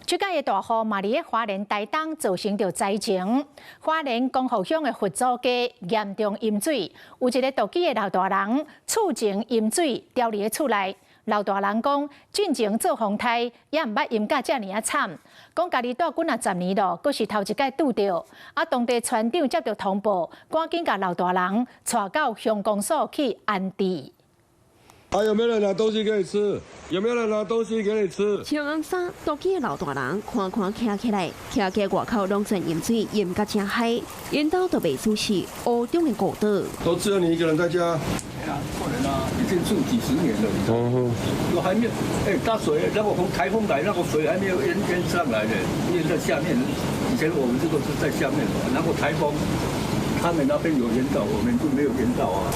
這擺的大雨嘛佇咧花蓮台東造成著災情，花蓮光復鄉的佛祖街嚴重淹水，有一个獨居的老大人厝前淹水，牢佇咧厝內。老大人講，進前做風颱也毋捌淹甲遮爾仔慘，講家己蹛幾若十年咯，閣是頭一擺拄著。啊，當地村長接著通報，趕緊共老大人帶到鄉公所去安置。啊，有沒有人拿東西給你吃？有沒有人拿東西給你吃？穿紅衫獨居的老大人，看看徛起來，徛家外口攏全淹水，淹甲誠海，𪜶兜都袂輸是烏中的孤島。都只有你一個人在家？對啊，過年啦，已經住幾十年了，嗯，都還沒有，哎，大水那個從颱風來，那個水還沒有淹淹上來的，淹在下面。以前我們這個是在下面，然後颱風，他們那邊有淹到，我們就沒有淹到啊。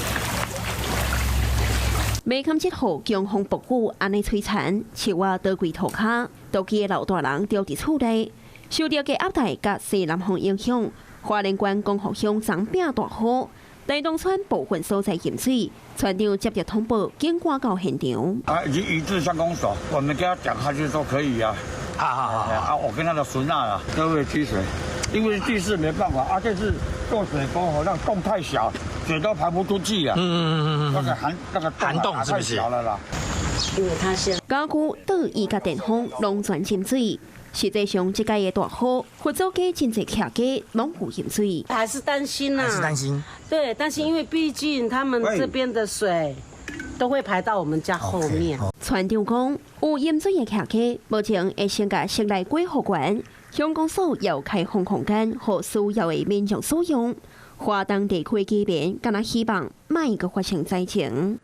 未堪這雨強風暴雨，按呢摧殘，樹仔倒規塗跤，獨居的老大人著佇厝內，受著低壓帶佮西南風影響，花蓮縣光復鄉昨晡大雨，台東村部分所在淹水，村長接著通報，緊趕到現場。啊，已經移至鄉公所，我們跟他講，他就說可以啊。好好好，啊，我跟他的孫仔啊，都會積水，因為地勢沒辦法，啊，這是做水溝好像洞太小，水都排不出去啊。那個涵那個涵洞是不是？太小了啦。因為它是家具、桌椅佮電風攏全浸水。實際上，這擺的大雨，佛祖街真濟徛家攏有淹水。還是擔心啊。還是擔心。對，擔心，因為畢竟他們這邊的水都會排到我們家後面。村長講，有淹水的徛家，目前會先共室內過復原，鄉公所有開放空間，予需要的民眾使用。華東地區居民敢若希望莫閣發生災情。